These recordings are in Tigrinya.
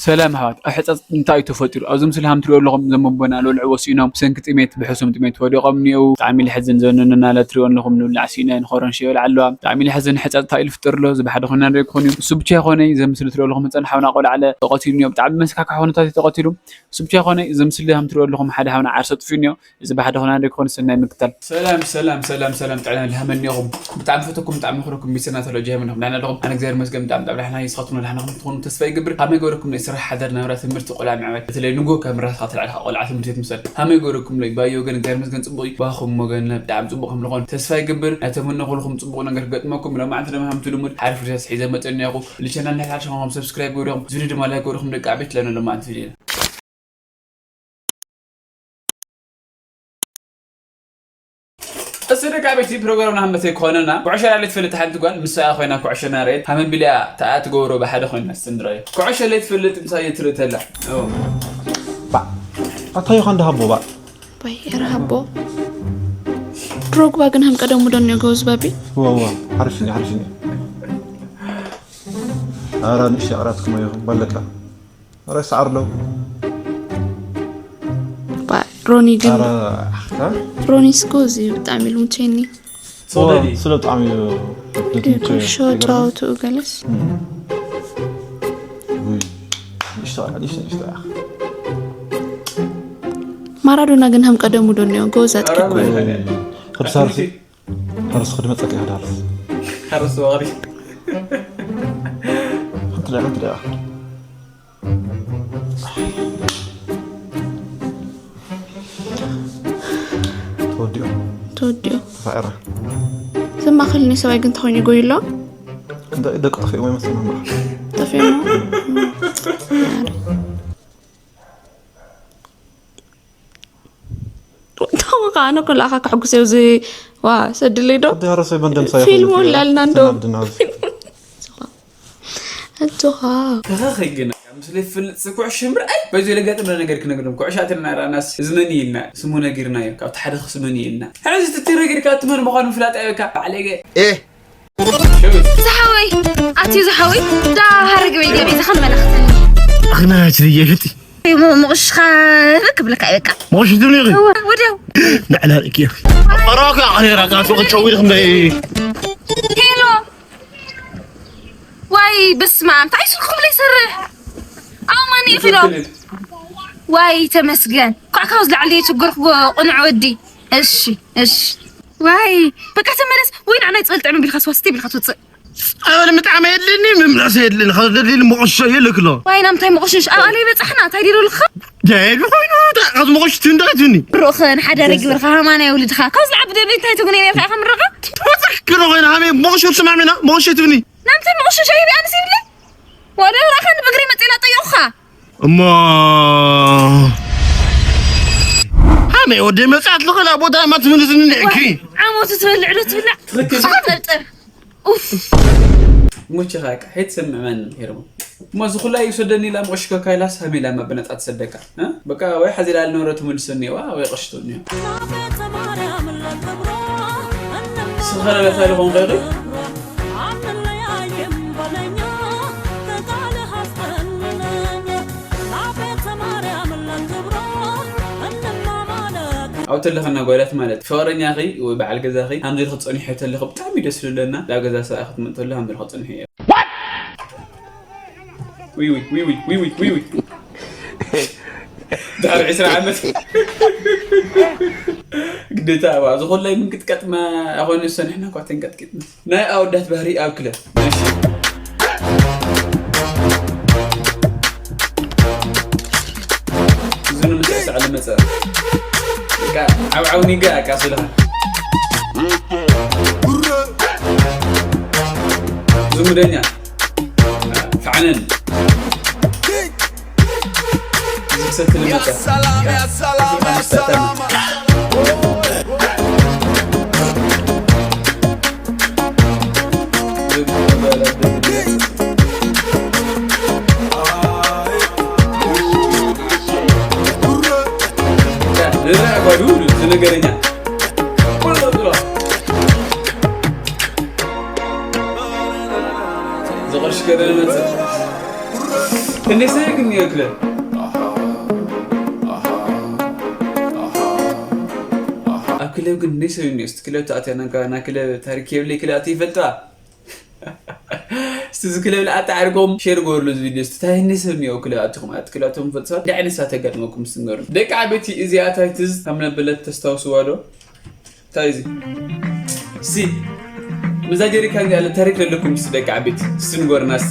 ሰላም ኣሕዋት፣ ኣብ ሕጸጽ እንታይ እዩ ተፈጢሩ? ኣብዚ ምስሊ ሃም ትሪኦ ኣለኹም፣ እዞም ኣቦና ልዕሊ ወሲኖም ብሰንኪ ጥሜት፣ ብሕሱም ጥሜት ወዲቖም እኒአው። ብጣዕሚ ልሕዝን ዘንኑ እናለ ትሪኦ ኣለኹም፣ ንብላዕ ሲነ ንኸሮንሽ ይበልዓ ኣለዋ። ብጣዕሚ ልሕዝን ሕጸጽ እንታይ ኢሉ ፍጥር ኣሎ፣ ዝባሕዲ ኾነ ንሪኦ ክኾን እዩ። እሱ ብቻ ይኾነ፣ እዚ ኣብ ምስሊ ትሪኦ ኣለኹም፣ ህጻን ሓውና ቆልዓ ኣለ ተቐቲሉ እኒኦ። ብጣዕሚ መሰካካ ኾነታት እዩ ተቐቲሉ። እሱ ብቻ ይኾነ፣ እዚ ኣብ ምስሊ ሃም ትሪኦ ኣለኹም፣ ሓደ ሓውና ዓርሰ ጥፊኡ እኒኦ። እዚ ባሕዲ ኾነ ንሪኦ ክኾን፣ ሰናይ ምክታል። ሰላም ሰላም ሰላም ሰላም፣ ጥዕና ልሃመኒ ኢኹም። ብጣዕሚ ፈተኩም፣ ብጣዕሚ ምኽረኩም፣ ሚስና ተሎ ጀሃመን ኢኹም። ደህና ኣለኹም? ኣነ እግዚኣብሔር ይመስገን ብጣዕሚ ብጣዕሚ ደህና እየ። ንስኻትኩም ደህና ኢኹም ትኾኑ ተስፋ ይገብር። ከመይ ገይርኩም ናይ ስራሕ ሓዳር ናብራ ትምህርቲ ቆልዓ ምዕባይ በተለይ ንጎ ካብ ምራስኻ ተላዕልካ ቆልዓ ትምህርቲ ቤት ምሰድ ከመይ ገይርኩም ለይ ባዮ ወገን እግዚኣብሔር ይመስገን ጽቡቕ እዩ። ባኹም ወገን ብጣዕሚ ጽቡቕ ከም ዝኾኑ ተስፋ ይገብር። ናይ ተመነኹልኩም ጽቡቕ ነገር ክገጥመኩም። ሎማዓንቲ ድማ ከምቲ ልሙድ ሓደ ፍርያት ሒዘ መጸኒ ያኹ። ልቸና ናይ ሓድሽ ኾንኩም ሰብስክራይብ ገይርኩም ዝቪዲ ድማ ላይክ ገይርኩም ደቂ ዓበይቲ ለና ሎማዓንቲ ቪዲዮ እስ ደቂ ዓበይቲ ፕሮግራምና ሃመተይ ክኾነና ኩዕሾ ላለ ትፈልጥ ሓንቲ ጓል ምሳኣ ኮይና ኩዕሾ ናርኤት ሃመቢልያ ተኣ ትገብሮ ብሓደ ኮይና ስንድራዮ ኩዕሾ ለይ ትፈልጥ ምሳየ ትርኢ ተላ ኣታዮ ኻን ደሃቦ ባዕ ባይ ኤረ ሃቦ ድሮግባ ግን ሃም ቀደሙ ዶ ኒዮ ገውዝ ባቢ ዋዋ ሓርፍኒ ሓርፍኒ ኣራ ንእሽተይ ኣራት ክመ ይኹም ባለካ ሬሳ ዓርዶ ሮኒ ግን ሮኒ ስኮ እዚ ብጣዕሚ ኢሉ ምቸኒ ስለ ብጣዕሚ እዩ ሾ ጨዋውትኡ ገለስ ማራዶና ግን ከም ቀደሙ ዶ እኒኦ ጎበዝ ኣጥቂ እኮ እዩ። ሕርሳርሲ ሕርስ ክድመፀካ ይኸዳልስ ሓረስ ተዋሪ ሓንቲ ደቂቃ ሓንቲ ደቂቃ ተወዲኡ ተወዲኡ ተፋዒራ ዘማኸልኒ ሰብኣይ ግን ተኾይኑ ይጎዩ ኣሎ እንታይ ደቂ ጠፊኦም ይመስል መምራሕ ጠፊኦም ተወካ ኣነ ኮላኻ ከሕጉስ እዚ ዋ ሰድለይ ዶ ዲያረሰይ በንደምሳይ ፊልም ወላልና እንዶ ኣጆኻ ከኸኸይ ግን ምስለ ፍልጥ ኩዕሾ ምርኣይ በዚ ለጋጥምና ነገር ክነግርም ኩዕሻትና ራእናስ ህዝመኒ ኢልና ስሙ ነጊርናዮ ካብቲ ሓደ ክስመኒ ኢልና ሕዚ ትቲ ነገር ካብ ትመን ምዃኑ ምፍላጥ ኣይበካ ባዕለገ ዝሓወይ ኣትዩ ዝሓወይ ዳ ሃረግ በይደ ቤዛ ከም መለኽትኒ ኣኽናች የግጢ ምቕሽኻ ክብለካ በቃ መቕሽትኒ ወዲያው ንዕላልኪ ኣራካ ኣኔራ ካሱ ክቸዊ ድኽምበይ ሄሎ ዋይ በስመ ኣብ እንታይ ስልክኹም ዘይሰርሕ ኣማኒ ይኽእሎ ዋይ ተመስገን ኳዕ ካብ ዝለዓለ ችግርኩ ቅኑዕ ወዲ እሺ እሺ ዋይ በቃ ተመለስ ወይ ንዓናይ ፅልጥዕ ምቢልካ ስዋስቲ ቢልካ ትውፅእ ኣበል ምጣዕመ የድልኒ ምምላሰ የድልኒ ካብ ዘድልኒ መቆሸ የለ ክሎ ዋይ ናምታይ መቆሸሽ ኣብ ኣለ በፃሕና እንታይ ዲሩ ልካ ደሉ ኮይኑ ካብ መቆሽ ትንዳትኒ ሩኽን ሓደረ ግብርካ ሃማና የውልድካ ካብ ዝለዓብ ደሊ እንታይ ትጉነ ነርካ ኢኻ ምረኻ ትወፅሕ ክሎ ኮይና ሃመይ መቆሸ ትማሚና መቆሸ ትብኒ ናምታይ መቆሸሽ ኣይቢ ኣንስ ይብለ ወደ ራኸን ብግሪ መፅላ ጠየቑኻ እሞ ሃመይ ወደ መፅኣት ልኸላ ቦታ ማ ትምልስኒ ንዕኪ ዓሞቱ ትበልዕ ዶ ትብላዕ ትኽክል ጠርጥር ሙችኻ ቃ ሄትሰምዕ መን ሄርሞ እሞ እዚ ኩላ ይውሰደኒ ኢላ ምቕሽከካ ኢላስ ሃም ኢላ መበነጣ ትሰደካ እ? በቃ ወይ ሓዚላ ልነበረ ትምልሰኒ ዋ ወይ ቀሽቶኒ ስኸለለታ ልኾን ኸይዱ ኣብ ተለኸና ጓላት ማለት ፍቕረኛኺ ወይ በዓል ገዛኺ ሃምዚ ልኽፀኒሑ ተለኹ ብጣዕሚ ደስ ዝብለና ናብ ገዛ ሰብኣይ ክትመፅእ ተሎ ሃምዚ ልኽፀኒሑ እየ ድሕሪ ዕስራ ዓመት ግዴታ ዋ ዝኾላይ ምንቅጥቀጥ ማ ኣኾነ ሰንሕና እኳ ተንቀጥቂጥና ናይ ኣወዳት ባህሪ ኣብ ክለ እዚኑ ምትእሳዕ ልመፀ ዓብዓውኒ ገ ኣቃስልኻ ዝሙደኛ ፋዕነን ዝክሰት ልመፀ ነገረኛ ዝቕርሽ ገለ መፅእ እንዴ ሰግኒ ክለብ ኣብ ክለብ ግን ንሰብ እኒኦስ ክለብ ተኣትያ ናጋ ና ክለብ ታሪክ የብለይ ክለብ ኣትይ ይፈልጣ እስቲ እዚ ክለብ ለኣታ ዓርጎም ሼር ጎርሉ እዚ ቪዲዮ እስቲ ታይ ንሰብ እኒኦ ክለብ ኣትኹም ኣት ክለብ ኣቶም ፈልጥ ሰባት እንታይ ዓይነት ሰባት ተጋጥመኩም ስንገሩ ደቂ ዓበይቲ እዚኣ ታይ ትዝ ከም ነበለት ተስታውስዋ ዶ ታይ እዚ ሲ ምዛ ጀሪካን ያለ ታሪክ ለለኩም ስ ደቂ ዓበይቲ ስንጎርናስ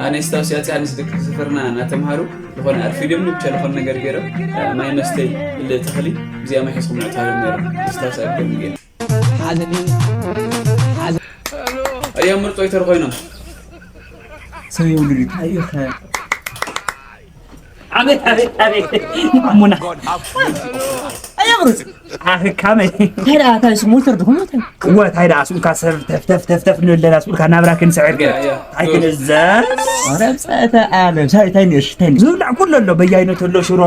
ኣነ ስታውስ ያጽ ኣንስ ደቂ ሰፈርና እናተምሃሩ ዝኾነ ኣርፊድም ብቻ ዝኾነ ነገር ገይሮም ማይ መስተይ እለ ተኽሊ እዚኣ ማይ ሒዝኩም ናእታሃሎም ነይሮም ስታውስ ኣገም ገይሮም ሓዘን እዮም ምርጦ ይተር ኮይኖም ሰብ የብሉ እዩ ኣቤት ኣቤት ኣቤት ሙና ኣየብሩት ኣህ ካመይ ሄዳ ታይ ስሙልተር ድኹም ታይ ወ ታይ ደኣ ስኡልካ ሰብ ተፍ ተፍ ተፍ ተፍ ንብል ኣለና ስኡልካ ናብራ ክንስዕር ገለ ያ፣ ያ። ታይ ክንዘር ኣረ ብፀእተ ኣለም ታይ ታይ ንእሽ ታይ ንእሽ ዝብላዕ ኩሉ ኣሎ በያይነት ኣሎ ሽሮ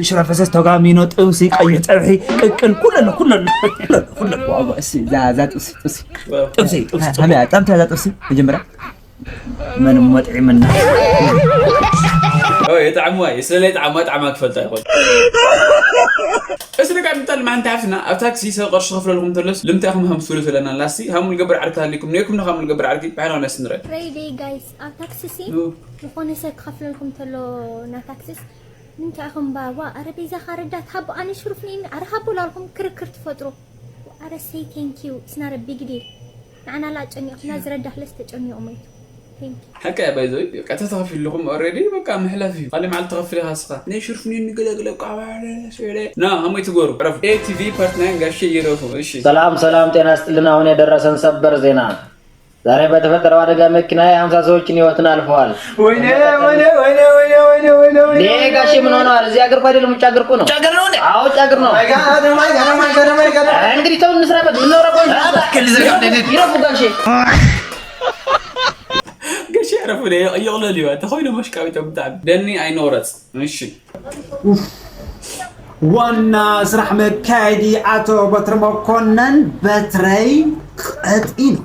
ሽሮ ፈሰስ ተጋሚኖ ጥብሲ ቀይሕ ፀብሒ ቅቅል ኩሉ ኣሎ ኩሉ ኣሎ ኩሉ ኣሎ ኩሉ ኣሎ ዋው እሺ ዛ ዛ ጥብሲ ጥብሲ ዋው። ጥብሲ ጥብሲ ጥብሲ ሃበያ ጣምታ ዛ ጥብሲ መጀመርያ መን እሞ ጥዒምና። ኦይ፣ የጥዕምዋ እዩ። ስለለይ ጥዓምዋ፣ ጥዓማ ክፈልጣ ይኾን። እስቲ ደቂ ኣንታ ልማን ተሓፍትና፣ ኣብ ታክሲ ሰብ ቅርሺ ክኸፍለልኩም እንተሎስ፣ ልምንታይ ኢኹም ሃምስሉ ትብለና ኣላ። እስቲ ሃሙ ልገብር ዓርኪ ተሃልይኩም፣ ነይኩም ንሃሙ ልገብር ዓርኪ፣ ብሓይልና ክነስትንረ። ረይ ደይ ጋይስ፣ ኣብ ታክሲ ሲ፣ እ። ዝኾነ ሰብ ክኸፍለልኩም እንተሎ፣ ና ታክሲስ፣ ንምንታይ ኢኹም ባባ፣ ኣረ ቤዛኻ ረዳት ሃቦ፣ ኣነ ሽሩፍ ነይኒ፣ ኣረ ሃቦ ላልኩም ክርክር ትፈጥሩ። ኣረ ሰይ ቴንክ ዩ፣ it's not a big deal። ንዓና ላ ኣጨኒቕና ዝረዳህ ለስ ተጨኒቑ ሞይቱ። ቴንክ ዩ። ሓቂ እያ ባይዘይ በቃ ተተኸፊልኹም ኦሬዲ በቃ ምሕላፍ እዩ ካሊእ መዓልቲ ትኸፍል ኢኻ ስኻ ናይ ሽርፍኒ ንገለግለ ቃባለ ና ሃሞይ ትጎሩ ረፍ ኤቲቪ ፓርት ናይን ጋሼ ይረፉ እሺ ሰላም ሰላም ጤና ስጥልን። አሁን የደረሰን ሰበር ዜና። ዛሬ በተፈጠረው አደጋ መኪና የሀምሳ ሰዎችን ህይወትን አልፈዋል። ወይኔ ወይኔ ወይኔ ወይኔ ወይኔ ወይኔ ወይኔ ይሄ ጋሼ ምን ሆነዋል? እዚህ አገር እኮ አይደለም ውጭ አገር እኮ ነው። ውጭ አገር ነው እንዴ? አዎ ውጭ አገር ነው። አይ ጋር አይ ጋር አይ ጋር አይ ጋር አይ ጋር እንግዲህ ተው እንስራበት። ምን ነው ረቆ እባክህ ልዝረፍ እንዴ? ይረፉ ጋሼ። ጋሼ ያረፉ ነው። እየቆለሉ ይዋ ተኾይነ መሽቃቢቶም ብጣዕሚ ደኒ ኣይኖረጽ። እሺ ዋና ስራሕ መካየዲ ኣቶ በትረ መኮነን በትረይ ቀጢኑ።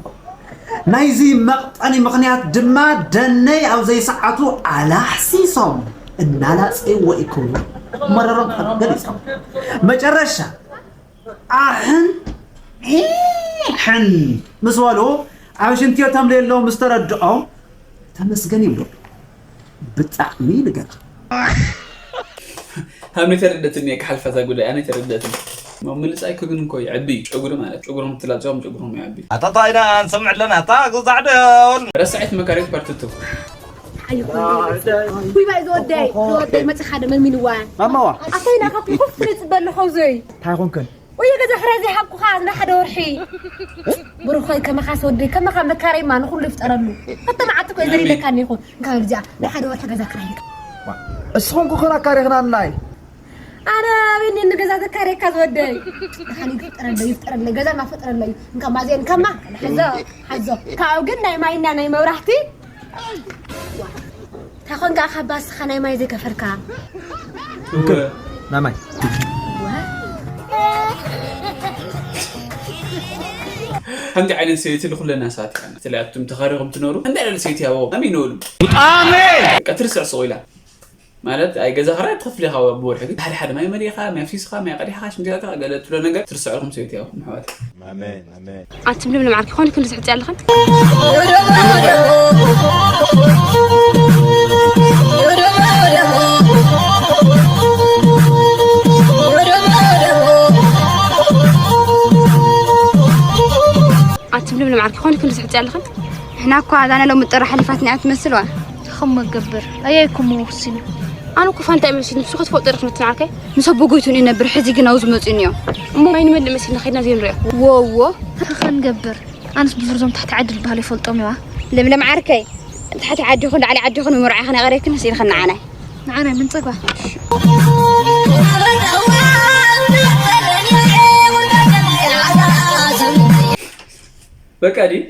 ናይዚ መቕጠኒ ምኽንያት ድማ ደነይ ኣብ ዘይሰዓቱ ኣላሕሲሶም እናላፀይዎ ይክቡ መረሮም ገሊፆም። መጨረሻ ኣሕን ኢሕን ምስ በሉ ኣብ ሽንትዮ ተምልየሎም ምስ ተረድኦም ተመስገን ይብሉ። ብጣዕሚ ንገር ሃም ተረደትኒ እየ ክሓልፋ እዛ ጉዳይ ኣነ ተረደትኒ ምልፃይ ክግን እኮ ይዕቢ ጨጉሪ ማለት ጨጉሮም ትላፅኦም ጨጉሮም ይዕቢ ኣታታይና ንሰምዕ ኣለና ኣታ ጉዛዕ ደውን ረሳዒት መካሪት ፓርትቱ ዊባይ ዝወደይ ዝወደይ መፅኻ ደ መሚንዋ ማማዋ ኣታይና ካብቲ ኮፍ ንፅበ ኣለኹ ዘይ እንታይ ኮንክን ወየ ገዛ ሕራይ ዘይሃብኩኻ ንሓደ ወርሒ ብሩኸይ ከመኻስ ወደይ ከመኻ መካረይማ ንኹሉ ይፍጠረሉ ክልተ መዓልቲ ኮ ዘሪለካ እኒኹ እንካብ እዚኣ ንሓደ ወርሒ ገዛ ክራይ እስኹም ክኹን ኣካሪኽናናይ ኣነ ኣበኒ ንገዛ ዘካረየካ ዝወደይ ድሓን ይፍጠረለይ ይፍጠረለይ ገዛ እናፈጠረለይ እንካ ማዚአን ከማ ሓዞ ሓዞ ካብኡ ግን ናይ ማይና ናይ መብራህቲ ታኾን ከዓ ካብ ባስኻ ናይ ማይ ዘይከፈልካ ናይ ማይ ከምዚ ዓይነት ሰበይቲ ንኩለና ሰባት ኢና በተለይ ኣቱም ተኻሪኹም ትነብሩ ከምዚ ዓይነት ሰበይቲ ያቦ ኣሚን በሉ ኣሜን በቃ ትርስዕ ስቑ ኢላ ማለት ኣይ ገዛ ክራይ ትኸፍል ኢኻ ብወርሒ ግን ሓደ ሓደ ማይ መሊእኻ ማይ ኣፍሲስኻ ማይ ቀዲሕኻ ሽንቲ ኣእቲኻ ገለ ትብሎ ነገር ትርስዕ ኢኹም ሰበይቲ ያቦ ኣሕዋት ኣሜን ኣንትም ልምልም ዓርኪ ኮነ ክንዲ ትሕፅያ ኣለኽን ኣንትም ልምልም ዓርኪ ኮነ ክንዲ ትሕፅያ ኣለኽን ንሕና እኳ እዛ ናይ ሎሚ ጥሪ ሓሊፋትና እያ ትመስል ዋ ከም መገብር ኣያይኩም ወሲኑ ኣነ እኮ ፋንታ ይመስል ንሱ ክትፈልጦ ርክነትን ዓርከይ ምስ ኣቦ ጎይቱን ይነብር ሕዚ ግን ኣውዚ መፅኡ እኒኦ እሞ ማይ ንመልእ መሲልና ከድና ዘይንሪኦ ወዎ ከኸንገብር ኣነስ ብዙር ዞም ታሕቲ ዓዲ ዝበሃሉ ይፈልጦም ይዋ ለምለም ዓርከይ ታሕቲ ዓዲ ይኹን ላዕሊ ዓዲ ይኹን መርዓ ይኹን ያቐረብክን ስኢልክን ንዓናይ ንዓናይ ምን ፀግባ በቃ ድዩ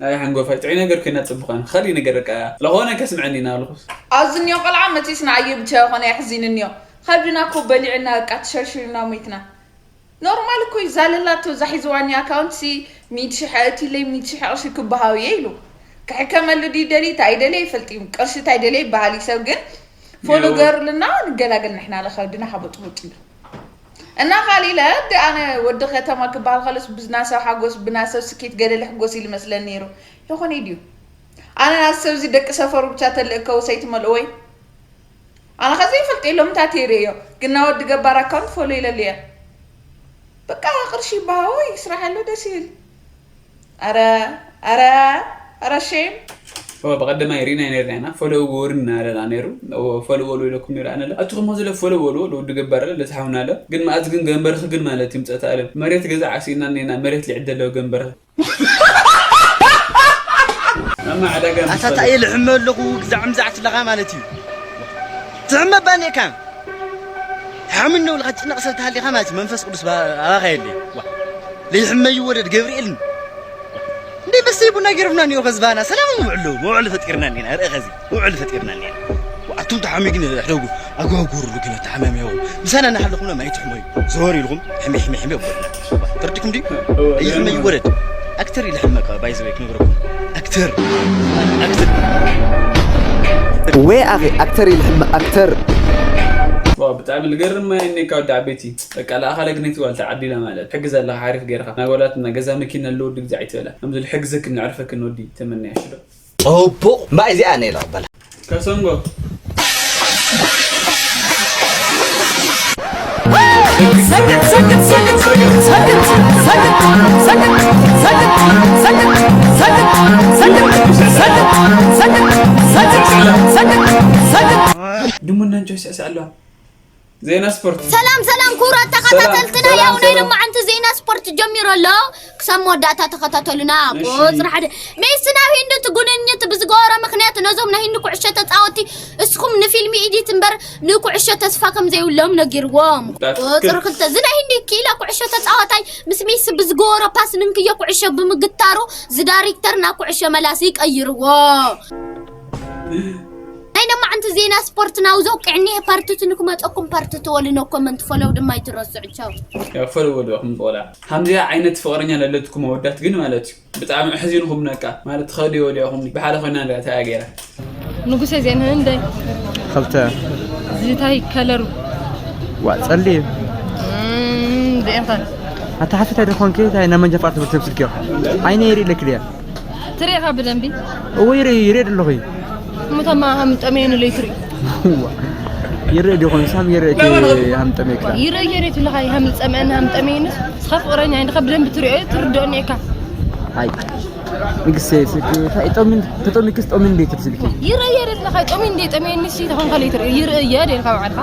ኣይ ሓንጎፋይ ጥዑይ ነገር ኮይና ፅቡቅ ኣነ ካልእ ነገር በቃ ለኾነ ከስምዐኒ ኢና ኣለኹስ ኣብዚ እኒኦ ቆልዓ መፂስና ኣየ ብቻ የኾነ የሕዚን እኒኦ ከብድና እኮ በሊዕና በቃ ተሸርሽርና ሞይትና ኖርማል እኮ እዩ ዛለላቶ እዛ ሒዝዋኒ ኣካውንት ሲ ሚእቲ ሽሕ ኣእትይለይ ሚእቲ ሽሕ ቅርሺ ክበሃው እየ ኢሉ ክሕከመሉ ድዩ ደልዩ እንታይ ደልየ ይፈልጥ እዩ ቅርሺ እንታይ ደልየ ይበሃል እዩ ሰብ ግን ፎሎ ገርልና ንገላገል ንሕና ለኸብድና ሓቦጥቡጥ ኢሉ እና ካሊለ ዲ ኣነ ወዲ ከተማ ክበሃል ከለስ ብናሰብ ሓጎስ ብናሰብ ስኬት ገደል ሕጎስ ኢሉ መስለን ነይሩ። ይኾነ ድዩ? ኣነ ናብ ሰብ እዚ ደቂ ሰፈሩ ብቻ ተልእከው ሰይትመልእወይ። ኣነ ከዚ ይፈልጥ የሎም እንታ ተይረዮ ግና ወዲ ገባር ኣካውንት ፎሎ ኢለልየ። በቃ ቅርሺ ይበሃዎ ይስራሕ ኣሎ ደስ ይብል። ኣረ ኣረ ኣረ ሼም ብቀደማይ ርኢና ነርና ኢና ፎሎ ወርና ኣለና ነይሩ። ፎሎ ወሉ ኢለኩም ነይሩ ኣነለ ኣቱ ከሞ ዝለ ፎሎ ወሉ ወሉ ወዲ ገባር ኣለ ለዝሓውና ኣለ ግን መኣዝ ግን ገንበርክ ግን ማለት ይምፀታ ኣለ መሬት ገዛ ዓሲና ኔና መሬት ልዕደለው ገንበርክ ኣማ ዕዳጋ ኣታ እንታይ እየ ልሕመ ኣለኹ ግዛዕ ምዛዕ ትለኻ ማለት እዩ። ትሕመ ባን እካ ሓምን ነው ልኻ ትጭነቕ ሰብ ተሃሊኻ ማለት እዩ። መንፈስ ቅዱስ ኣባኻ የለ። ለይሕመ ይወደድ ገብርኤልን እንዴ መስተይ ቡና ገርፍና ኒዮ ከዝባና ሰላም ውዕሉ ውዕሉ ፈጢርና ኒና ርኢ ከዚ ውዕሉ ፈጢርና ኒና። ኣቱም ተሓሚ ግን ሕደጉ ኣጓጉሩሉ ግን ተሓመም ያው ምሳና እናሓለኹም ማይ ትሕመዩ ዘወር ኢልኩም ሕሚ ሕሚ ሕሚ ወበልና። ተርዲኩም ድዩ ይሕመ ይወደድ ኣክተር ኢለ ሕመ ባይዘ ክነግረኩም ኣክተር ኣክተር ወይ ኣኺ ኣክተር ኢለ ሕመ ኣክተር ዋው ብጣዕሚ ልገርም ማይ እኔ ካብ ዳዕቤቲ በቃ ለኣኻለ ግነት ዋል ተዓዲላ ማለት ሕግዝ ኣለኻ ሓሪፍ ገይርካ ናጎላት እና ገዛ መኪና ኣለዎ ድግዛ ኣይትበላ ከምዚ ልሕግዘክን ንዕርፈክን ወዲ ተመንያ ሽዶ ጽቡቕ እምበኣይ እዚኣ ነይ ዝቕበላ ከሰንጎ ድሙና እንጆ ይስዕስዕ ኣለዋ ዜና ስፖርት ሰላም ሰላም ክቡራት ተኸታተልትና ያው ናይ ለማዓንቲ ዜና ስፖርት ጀሚሩ ኣሎ ክሳብ መወዳእታ ተኸታተሉና ቁፅሪ ሓደ ሜሲ ናብ ሂንዲ እቲ ጉንኝት ብዝገበሮ ምክንያት ነዞም ናይ ሂንዲ ኩዕሾ ተፃወቲ እስኹም ንፊልሚ ኢዲት እምበር ንኩዕሾ ተስፋ ከም ዘይብሎም ነጊርዎም ቁፅሪ ክልተ እዚ ናይ ሂንዲ ኪኢላ ኩዕሾ ተፃዋታይ ምስ ሜሲ ብዝገበሮ ፓስ ንንክዮ ኩዕሾ ብምግታሩ ዝዳሪክተር ናብ ኩዕሾ መላሲ ቀይርዎ ናይ ለማዓንቲ ዜና ስፖርት ናውዞ ቅዕኒ ፓርትት ንክመፀኩም ፓርትት ወልኖ ኮመንት ፎሎው ድማ ይትረስዑ ቻው ያው ፈለዎ ዶ ክምፅወላ ከምዚኣ ዓይነት ፍቅረኛ ለለትኩም ኣወዳት ግን ማለት እዩ ብጣዕሚ ኣሕዚንኹም ነቃ ማለት ትኸዲ ወዲኹም ብሓደ ኮይና ንሪኣ ተያ ገይራ ንጉሰ ዜንህን እንደ ኸልተ ዝታይ ከለሩ ዋ ጸሊም ብኤርትራ ኣታ ሓፊታ ደኾንኪ ታይ ናይ መንጃ ፍቃድ ትምህርቲ ምስልኪ ኣይነ ይርኢ ለክልያ ትሪኢኻ ብደንቢ እዎ ይርኢ ይርኢ ኣለኹ ሙተማ ሃም ጠመየኒ ለይትርኢ ይርኢ ዲኾን ሳም ይርኢ ሃም ጠመየካ ይርኢ ይርኢ ትልኻ ሃም ጠመየኒ ሃም ጠመየኒ ስኻ ፍቅረኛ እንድኻ ብደንቢ ትሪኦ ትርድኦኒ እካ ኣይ ንግስተ ስልኪ እንታይ ጠሚን ተጠሚክስ ጠሚን እንዴት ትስልኪ ይረየር ለኻ ጠሚን እንዴ ጠሚን ንሲ ተኾን ከለ ይትረ ይረየ ደልካ ባዕልካ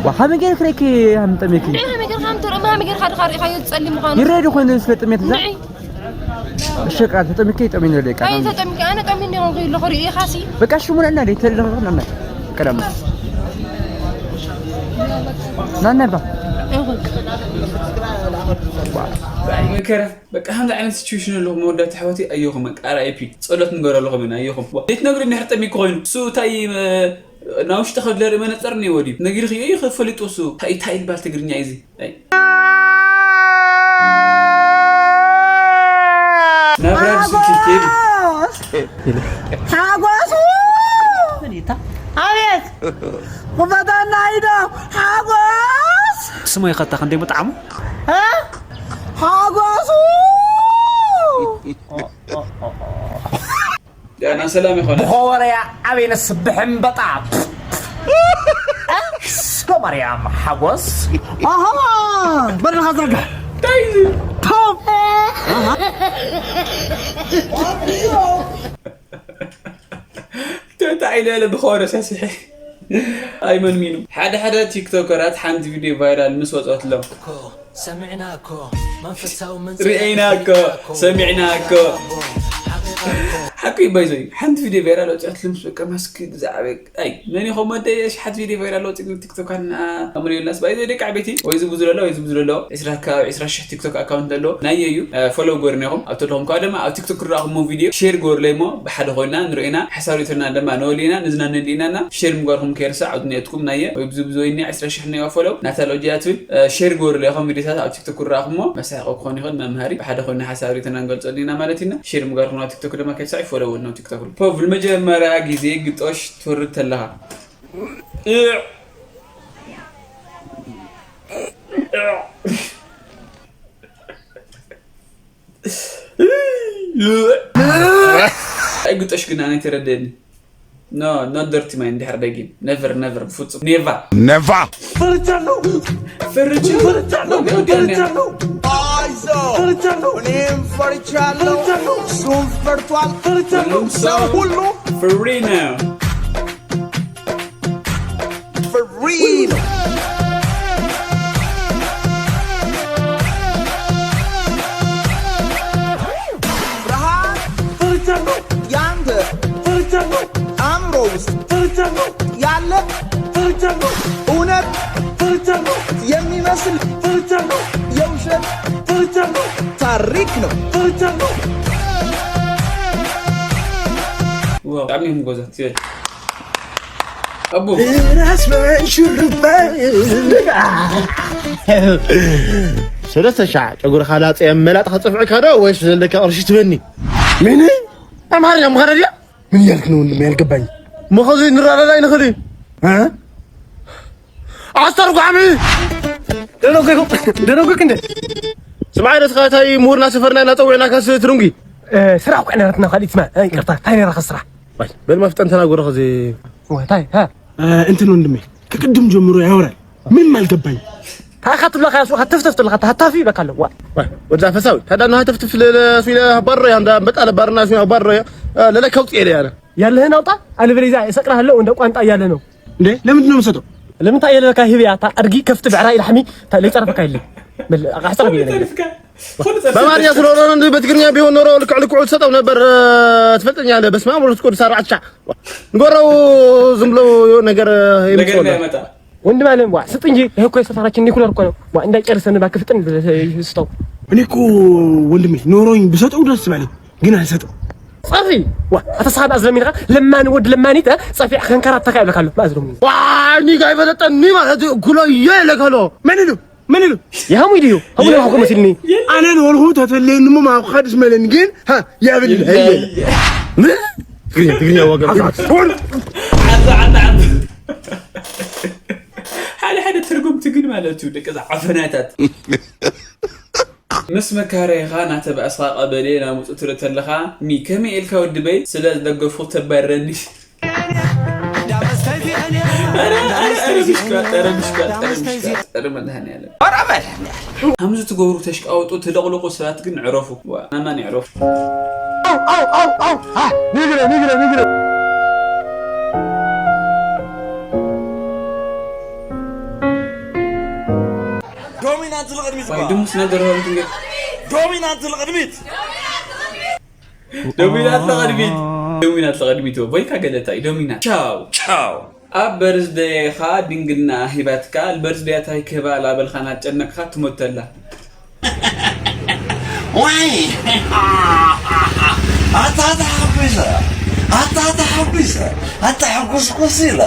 ወሓሚ ገር ክረኪ ሃም ጠሚኪ እንዴ ሃሚ ገር ሃም ተረ ሃሚ ገር ካድኻ ሪኻ ይጸሊ ምዃኑ ይረየ ዲኾን ስለ ጥሜት እዛ እሸቃ ተጠሚከ ጠሚን ለካ ኣይ ተጠሚከ ኣነ ጠሚን ዲኾን ከይሉ ኸሪ ኢኻሲ በቃ ሽሙን እና ደይ ተለኸና ቀደም ናናባ መከራ በቃ ከምዚ ዓይነት ሲቹዌሽን ኣለኹም መወዳእቲ ኣሕዋተይ ኣየኹም በቃ ኣር ኣይ ፒ ጸሎት ንገረልኹም ኢና ኣየኹም ዘይትነግሩኒ ሕርጠሚ ክኾይኑ እሱ እንታይ ናብ ውሽጢ ከድለሪ መነጸር እኒዎ ድዩ ነጊርኽዮ እዩ ከፈሊጡ እሱ እንታይ እንታይ ይባል ትግርኛ እዩ እዚ ናብራ ብስልኪ ሓጎሱ ኣቤት ክፈተና ኢዶ ሓጎስ ስሙ ይኸታ ክንደይ ምጣዕሙ ሓጎሱ ዳና ሰላም ይኾነ ብኾወረያ ዓበይነ ስብሕም በጣም ስለ ማርያም ሓጎስ ኣሃ በርኻ ዘርጋ ቶም ተታዒለ ብኾወረ ሰስሐ ኣይመንሚኑ ሓደ ሓደ ቲክቶከራት ሓንቲ ቪድዮ ቫይራል ምስ ወፀትሎም ሰሚዕና እኮ መንፈሳዊ መንጽር ርኤና እኮ ሰሚዕና እኮ ሓቂ ባይዘይ ሓንቲ ቪድዮ ቫይራል ወፅኣት ልምስ በቃ ማስክ ብዛዕባ ኣይ መን ይኸም ወደ ሽሓት ቪድዮ ቫይራል ወፅእ ቲክቶካን ኣምሪዮላስ ባይዘይ ደቂ ዓበይቲ ወይ ዝብዙ ለሎ ወይ ዝብዙ ለሎ ዕስራ ካብ ዕስራ ሽሕ ቲክቶክ ኣካውንት ኣለዎ ናየ እዩ ፎሎው ጎርኒ ኢኹም ኣብ ተለኹም ካብ ድማ ኣብ ቲክቶክ ክረኣኹሞ ቪድዮ ሼር ጎርለይ እሞ ብሓደ ኮይና ንርእና ሓሳብ ሪቶና ድማ ነወሊና ንዝናነ ዲእናና ሼር ምግባርኩም ከይርሳዕ ኣብ ድንያትኩም ናየ ወይ ብዙ ብዙ ወይኒ ዕስራ ሽሕ ናይ ፎሎው ናታ ሎጂያ ትብል ሼር ግበሩለይ ከም ቪዲዮታት ኣብ ቲክቶክ ክረኣኹሞ መሳሕቆ ክኾን ይኽእል መምሃሪ ብሓደ ኮይና ሓሳብ ሪተና ንገልፀሉ ኢና ማለት ኢና ሼር ምግባርኩም ኣብ ቲክቶክ ድማ ከይሳዕ ይፈለወል ናብ ቲክቶክ ፖቭ ንመጀመርያ ግዜ ግጦሽ ትወርድ ተለኻ ኣይግጦሽ ግን ኣነ ተረደኒ። No, not dirty mind እንድሕር ደጊም። Never, never፣ ብፍጹም። Never። Never። ፈርቻለሁ። ፈርቻለሁ። ፈርቻለሁ። ፈርቻለሁ። ፈርቻለሁ። እኔም ፈርቻለሁ። ፈርቻለሁ። እሱም ፈርቷል። ፈርቻለሁ። ሁሉም ሰው ሁሉ ፈሪ ነው። For real። ፍርሃት ያንተ አእምሮ ውስጥ ያለ እውነት የሚመስል የውሸት ታሪክ ነው። ብጣዕሚ እዮም ጎዛት። ኣቦ። ራስ መንሹርባ። ሰለስተ ሻዕ ጨጉርኻ ላፀ መላጥ ከፀፍዕካ ዶ ወይስ ዘለካ ቅርሺ ትበኒ? ምን? ኣምሓርኛ ምዃን ድያ? ምን እያልክ ነው ወንድሜ? ያልገባኝ። መኸዚ ንረዳዳ ይንኽእል እዩ። እ? ኣስተርጓሚ! ደነገርኩ፣ ደነገርኩ እንደ። ስምዓይ፣ ንስኻ እንታይ ምሁርና ሰፈርና እናፀውዕና ካስ ትርንጉ? እ፣ ስራሕ እኮ ነረትና ካልእ ስማ። እ፣ ይቅርታ፣ እንታይ ነረኻ ስራሕ? ዋይ፣ በል መፍጠን ተናገሮ ኸዚ። ዋይ፣ እንታይ? ሃ? እ፣ እንትን ወንድሜ፣ ከቅድም ጀምሮ ያወራል። ምንም አልገባኝ። ታኻ ትብለኻ ያሱ፣ ሃተፍተፍ ትብለኻ፣ ሃታፊ ይብለካ ኣሎ። ዋ። ዋይ፣ ወዛ ፈሳዊ፣ ታዳ ነው ሃተፍተፍ ለ-፣ ለ-፣ ሱ ኢለ ባሮ ያ፣ እንዳ በጣ ለባርና ሱ ባሮ ያ፣ እ፣ ለለ ከውጥ የለ ያለ። ያለህን አውጣ፣ አለበለዚያ እሰቅልሃለሁ እንደ ቋንጣ እያለ ነው። እንዴ፣ ለምንድን ነው የምሰጠው? ለምን ታየለ ለካ ህብያ፣ ታ አድጊ ከፍት ብዕራይ ላሕሚ፣ ታ ለይጸረፈካ የለ። በል፣ አቃሕጸር ብዬ ነኝ። በአማርኛ ስለሆነ ነው እንጂ በትግርኛ ቢሆን ኖሮ ልክዕ ልክዑ ትሰጠው ነበር። እ፣ ትፈልጠኛለህ። በስመ አብ ወመንፈስ ቅዱስ አርባዕተ ሻዕ። ንገረው፣ ዝም ብሎ የሆነ ነገር፣ እ፣ ነገር የምትሆን እንዳያመጣ። ወንድም አለም፣ ዋ፣ ስጥ እንጂ። ይሄ እኮ የሰፈራችን ኒኩለር እኮ ነው። ዋ፣ እንዳይጨርሰን እባክህ ፍጥን ብለህ ስጠው። እኔ እኮ ወንድሜ ኖሮኝ ብሰጠው ደስ ባለኝ፣ ግን አልሰጠው። ጸፊ፣ ዋ፣ አተሳብ አዝለሚንኻ ለማን ወድ ለማኒት፣ እ፣ ጸፊ ከንከራተካ ይብለካ ኣሎ። ማዝለሙ። ዋ፣ እኒ ጋር ይበለጠኒ ማለት ኩሎ ይለካሎ። መን ነው? መን ነው? የሐሙይ ድዩ? ሐሙይ ነው ሐኮ መሲልኒ። አነን ወልሁ ተተሌን ሞ ማውኻድስ መለን ግን፣ ሃ፣ ያብል፣ ይብል። ምን? ትግርኛ፣ ትግርኛ ወገን። ዓብ፣ ዓብ፣ ዓብ። ሓደ ሓደ ትርጉምቲ ግን ማለት እዩ፣ ደቂ እዛ ዓፈናታት። ምስ መካረይኻ እናተባእስኻ ቀበሌ ናሙፁ ትርኢ ተለኻ፣ ሚ፣ ከመይ ኢልካ ወዲ በይ ስለ ዝደገፉ ተባረኒ። ኧረ፣ ኧረ፣ ኧረ፣ ምሽካጥ፣ ኧረ፣ ምሽካጥ፣ ኧረ፣ ምሽካጥ፣ ኧረ፣ መድኃኒዓለም። ኧረ መድኃኒዓለም። ከምዚ ትገብሩ ተሽቃወጡ፣ ትለቕልቑ ሰባት ግን ዕረፉ። ዋ፣ ናማን ይዕረፉ። ኣው፣ ኣው፣ ኣው፣ ኣው። ሃ፣ ንግረ፣ ንግረ፣ ንግረ። ዶሚናንት ንቕድሚት ዋይ፣ እባ። ድሙስ ነገር ሆንኩ እንዴ? ዶሚናንት ንቕድሚት። ዶሚናት ንቕድሚት። ዶሚናት ንቕድሚት። ወይካ ገለታይ ዶሚናት። ቻው፣ ቻው። ኣብ በርዝደይኻ ድንግልና ሂባትካ፣ በርዝደያ ታይ ክህባ ላበልካ ናጨነቅካ ትሞተላ። ዋይ! ኣታ ተሓጒሰ፣ ኣታ ተሓጒሰ፣ ኣታ ሕጉስጉስ ኢለ፣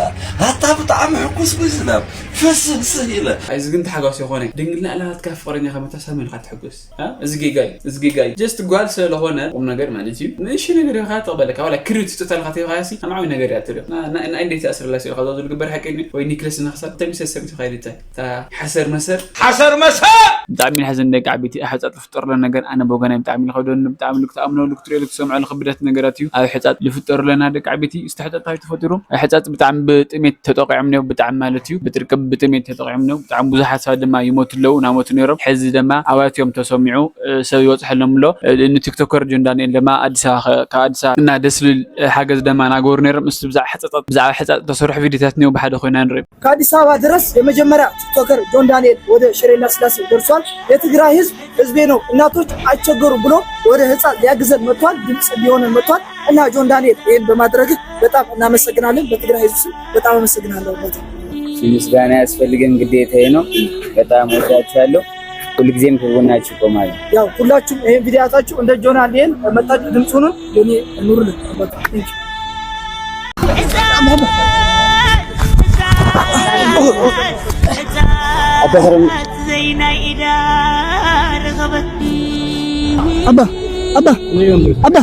ኣታ ብጣዕሚ ሕጉስጉስ ኢለ፣ ፍስህስህ ኢለ። ኣይ፣ እዚ ግን ተሓጓስ ይኾነ። ድንግልና ኣላባትካ ፍቕረኛኻ መታሳሚ ኢልካ ትሕጉስ። አ? እዚ ጌጋ እዩ፣ እዚ ጌጋ እዩ። ጀስት ጓል ስለኾነ ቁም ነገር ማለት እዩ። ንእሽቶ ነገር ኢኻ ተቕበለካ፣ ዋላ ክሪት ስጦታ ኢልካ ተይኻሲ፣ ኣብ ዓብዪ ነገር እያ ትሪኦ። ና-፣ ና-፣ ናይ እንዴት ኣስርላ ሲልካ ዛዙ ዝግበር ሓቂ እዩ። ወይ ኒክለስ ንኽሳብ ተሚሰ ሰብ ኢልካ ይልታይ። እታ ሓሰር መሰር። ሓሰር መሰር! ብጣዕሚ ሓዘን ደቂ ዓበይቲ፣ ኣብ ሕጻጥ ዝፍጠርሎ ነገር ኣነ ብወገናይ ብጣዕሚ ልኸብደኒ፣ ብጣዕሚ ልክትኣምኖ፣ ልክትሪኦ፣ ልክትሰምዖ ልኽብደት ነገራት እዩ። ኣብ ሕጻጥ ዝፍጠርለና ደቂ ዓበይቲ፣ እስቲ ሕጻጥ እንታይ ተፈጢሩ? ኣብ ሕጻጥ ብጣዕሚ ብጥሜት ተጠቂዖም ነይሩ፣ ብጣዕሚ ማለት እዩ። ብጥርቅብ ብጥሜት ተጠቂዖም ነይሩ። ብጣዕሚ ብዙሓት ሰባት ድማ ይሞቱ ኣለዉ፣ እናሞቱ ነይሮም። ሕዚ ድማ ኣባትዮም ተሰሚዑ፣ እ፣ ሰብ ይበፅሐሎም ኣሎ። እ፣ ንቲክቶከር ጆን ዳንኤል ድማ ኣዲስ ኣበባ ከ-፣ ካብ ኣዲስ ኣበባ እና ደስ ልብል፣ እ፣ ሓገዝ ድማ እናገበሩ ነይሮም። እስቲ ብዛዕባ ሕጻጻት፣ ብዛዕባ ሕጻጽ ዝተሰርሑ ቪዲዮታት እኒኦ ብሓደ ኮይና ንርኢ። ከአዲስ አበባ ድረስ የመጀመሪያ ቲክቶከር ጆን ዳንኤል ወደ ሽሬ እንዳስላሴ ደርሷል። የትግራይ ህዝብ ህዝቤ ነው፣ እናቶች አይቸገሩ ብሎ ወደ ህፃን ሊያግዘን መጥቷል፣ ድምፅ ሊሆነን መጥቷል። እና ጆን ዳንኤል ይህን በማድረግህ በጣም እናመሰግናለን። በትግራይ ህዝብ ስም በጣም አመሰግናለሁ። በጣም ምስጋና ያስፈልገን ግዴታዬ ነው። በጣም ወዳችኋለሁ። ሁልጊዜም ከጎናችሁ እቆማለሁ። ያው ሁላችሁም ይህን ቪዲዮ ያያችሁ እንደ ጆን ዳንኤል መጣችሁ ድምፅ ሁኑን፣ ለእኔ ኑሩልን። በቃ thank you። ኣባ፣ ኣባ፣ ኣባ።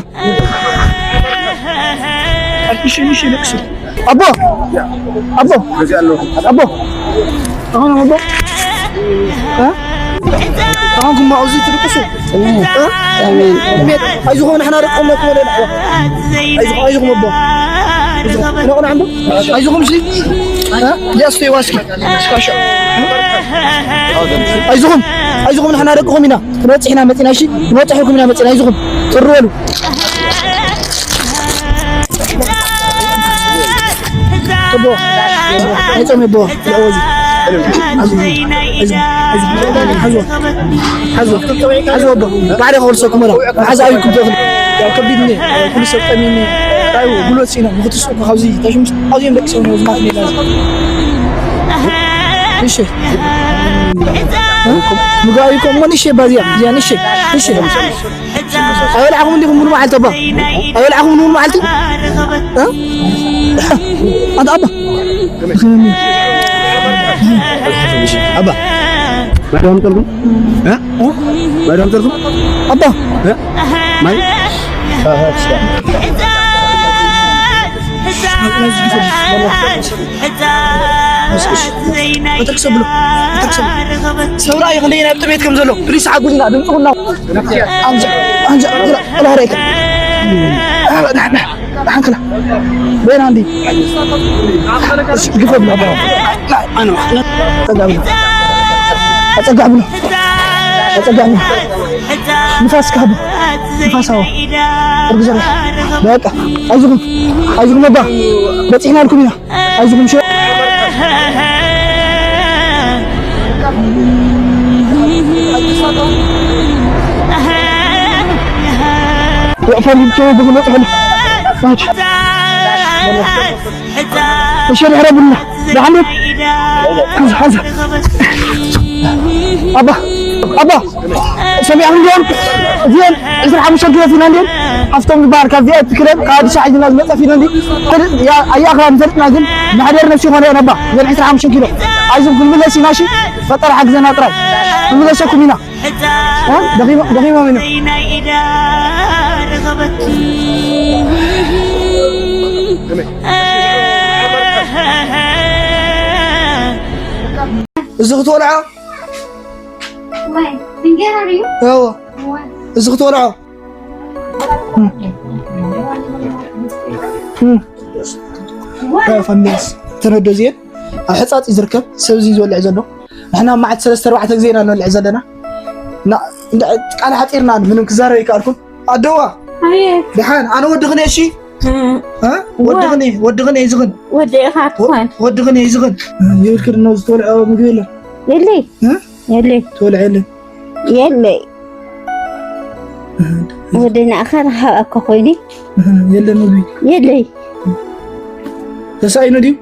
እሺ፣ እሺ፣ ልቅሱ። ኣቦ፣ ኣቦ፣ ኣቦ፣ ኣሁን ኣቦ፣ እ? ኣሁን ግማ ኣብዚ ትልቅሱ። እ? ቤት፣ ኣይዞኹም፣ ንሕና ደቆም ነኮ ነን። ኣይዞኹም፣ ኣይዞኹም ኣቦ። ኣይዞኹም፣ ነቑና ኣምቦ። ኣይዞኹም፣ እሺ። እ? ዲያስ ተይዋስኪ። ሽካሻ። ኣይዞኹም፣ ኣይዞኹም፣ ንሕና ደቅኹም ኢና። ክንወጽሕ ኢና መጺና፣ እሺ? ክንወጽሐኩም ኢና መጺና፣ ኣይዞኹም። ጥሪ በሉ። ኣቦ፣ ኣይጾም ኣቦ፣ ደዕወ እዚ። ሓዝዎ፣ ሓዝዎ፣ ሓዝዎ፣ ሓዝዎ ኣቦ። ባዕደ ከወልሰኩም ወላ። ሓዛ ኣይኩም ትኽእል። ያው ከቢድ እኔ፣ ኩሉ ሰብ ጠሚኒ። ራዩ ጉልበት ሲና፣ ንክትስቁ ካብዚ፣ ታሽምስ፣ ኣብዚ እዮም ደቂ ሰብ ነው ዝማት ሌላ። እሺ። ምግባይ እኮ እሞ ንሼ ባዚያ፣ እዚኣ ንሼ፣ ንሼ። ኣይበልዕኹም እንዲኹም ሙሉ መዓልቲ ኣባ? ኣይበልዕኹም ሙሉ መዓልቲ? እ? ኣንታ ኣባ። ኣባ። ማይ ዶ ኣምፀልኩም? እ? ማይ ዶ ኣምፀልኩም? ኣባ። እ? ማይ? በተክሰ ብሎ፣ በተክሰ ብሎ። ሰውራ ይኽንደይ ናብ ጥሜት ከም ዘሎ፣ ፕሊስ ሓጉዝና፣ ድምፅኹም ናው። ኣምዛ፣ ኣምዛ፣ ግራ፣ ግራ፣ ግራ፣ ግራ። ደሓን፣ ደሓን፣ ደሓን ክላ። በይና እንዲ። እሺ፣ ግፈ ብሎ፣ ኣባ። ኣነ፣ ኣጸጋ ብሎ። ኣጸጋ ብሎ። ኣጸጋ ብሎ። ንፋስ ካህቦ። ንፋስ ሃቦ። እርግዘ። በቃ፣ ኣይዞኹም። ኣይዞኹም፣ ኣባ። በጺሕናልኩም ኢና። ኣይዞኹም፣ ሸ- ወቕፋ ልብቶ ብኽመጽ ብል። ማች። ተሸሪሕረ ቡና። ብሓመድ። ሓንሳ፣ ሓንሳ። ኣባ፣ ኣባ። ሰሚዕኹም ድዮም? እዚአን ዕስራ ሓሙሽተ ኪሎ ፊና እንድየን። ሃፍቶም ዝበሃል ካብ ቪ ኣይ ፒ ክለብ ካብ ኣዲስ ኣበባ ሒዝና ዝመጸ ፊና እንዲ። ያ-፣ ኣያ ኣኽራን ይፈልጥና ግን መሕደር ነፍሲ ይኾነ እየን ኣባ። እዘን ዕስራ ሓሙሽተ ኪሎ። ኣይዞም ክንምለስ ኢና እሺ። ፈጣሪ ሓግዘና ጥራይ። ክንምለሰኩም ኢና። እ? ደኺሞ-፣ ደኺሞም ኢና። እዚ ክትበልዖ? ዋይ፣ እንጀራ ድዩ? እዎ። ዋይ። እዚ ክትበልዖ? እም። እም። ዋይ። ያ ፋሚሊስ፣ ተነዶ እዚኤን ኣብ ሕጻጽ እዩ ዝርከብ፣ ሰብ እዚ ዝበልዕ ዘሎ። ንሕና መዓልቲ ሰለስተ ኣርባዕተ ግዜ ኢና ንበልዕ ዘለና። እና፣ እንዳ-፣ ቃል ሓጺርና ምንም ክዛረብ ኣይከኣልኩን። ኣደዋ፣ ኣየ። ደሓን፣ ኣነ ወድኽን እየ፣ እሺ? እ፣ እ? ወ- ወድኽን እየ፣ ወድኽን እየ፣ ዝኽን። ወዲ ኢኻ ትኾን። ወድኽን እየ፣ ዝኽን። እ፣ ይብልክን ነው ዝተወልዐ ምግቢ የለን። የለይ። እ? የለይ። ተወልዐ የለን። የለይ። እ፣ ወደና ኣኻ ረሃብ ኣካ ኮይኒ። እ፣ የለን ምግቢ። የለይ። ተሳኢኑ ድዩ?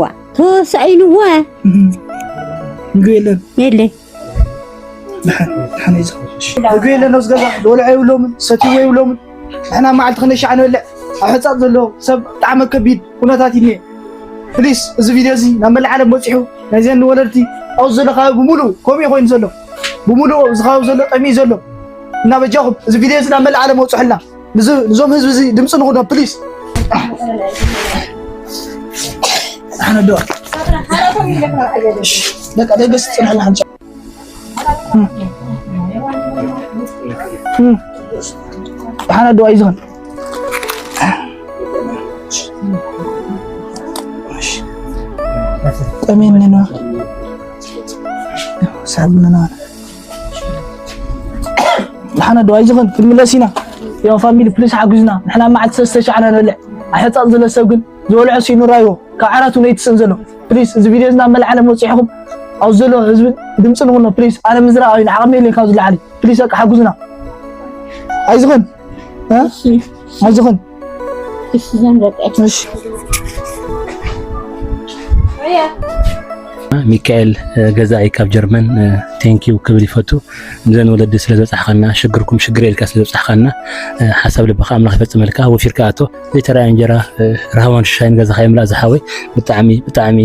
ዋ፣ ተሳኢኑ ዋ። እ፣ ምግቢ የለን። የለይ። ደሓን፣ ደሓን እዩ ዝኸውን። እሺ። ምግቢ የለን ኣብዚ ገዛ፣ ዝበልዑ የብሎምን፣ ሰትይዎ የብሎምን። ንሕና መዓልቲ ክንደይ ሻዕ ንበልዕ? ኣብ ሕጻጽ ዘሎ ሰብ ብጣዕሚ ከቢድ ኩነታት እዩ እኒኤ። ፕሊስ፣ እዚ ቪድዮ እዚ ናብ መላእ ዓለም በጺሑ፣ ናይዘን ወለድቲ ኣብዚ ዘሎ ከባቢ ብምሉኡ ከምኡ እዩ ኮይኑ ዘሎ። ብምሉኡ ኣብዚ ከባቢ ዘሎ ጠምዩ ዘሎ። እና በጃኹም፣ እዚ ቪድዮ እዚ ናብ መላእ ዓለም ኣውጽሑልና። ንዚ-፣ ንዞም ህዝቢ እዚ ድምፂ ንኹኖም፣ ፕሊስ። ኣነ ዶ? በቃ፣ ደገስ ጽንሕና ሓንጫ። እም። እም። ደሓን ኣደዋ ኣይዞን። ጠሜን ነዋ። ሳብ ነዋ። ደሓን ኣደዋ ኣይዞን፣ ክንምለስ ኢና። ያው ፋሚሊ ፕሊስ ሓጉዝና። ንሕና መዓልቲ ሰለስተ ሻዕ ኢና ንበልዕ። ኣሕጻጽ ዝለ ሰብ ግን ዝበልዖ ሲኑ ራይዎ። ካብ ዓራቱ ነይትስእን ዘሎ። ፕሊስ፣ እዚ ቪድዮ እዚ ናብ መላእ ዓለም ወጺሕኩም፣ ኣብዚ ዘሎ ህዝቢ ድምፂ ንኹኖ፣ ፕሊስ። ኣነ ምዝራብ ኣይነ ዓቕሚ የለይ ካብ ዝለዓሊ። ፕሊስ፣ በቃ ሓጉዝና። ኣይዝኽን። እ? እሺ። ኣይዝኽን። እሺ፣ ዘን በቃ። እሺ። ሚካኤል፣ እ፣ ገዛኢ ካብ ጀርመን፣ እ፣ ቴንኪው ክብል ይፈቱ። ንዘን ወለዲ ስለ ዘብጻሕካና፣ ሽግርኩም ሽግር ኢልካ ስለ ዘብጻሕካና፣ እ፣ ሓሳብ ልብኻ ኣምላኽ ይፈጽመልካ። ወፊርካ ኣቶ ዘይተራእየ እንጀራ፣ እ፣ ራህዋን ሽሻይን ገዛኻ ይምላእ ዝሓወይ። ብጣዕሚ፣ ብጣዕሚ፣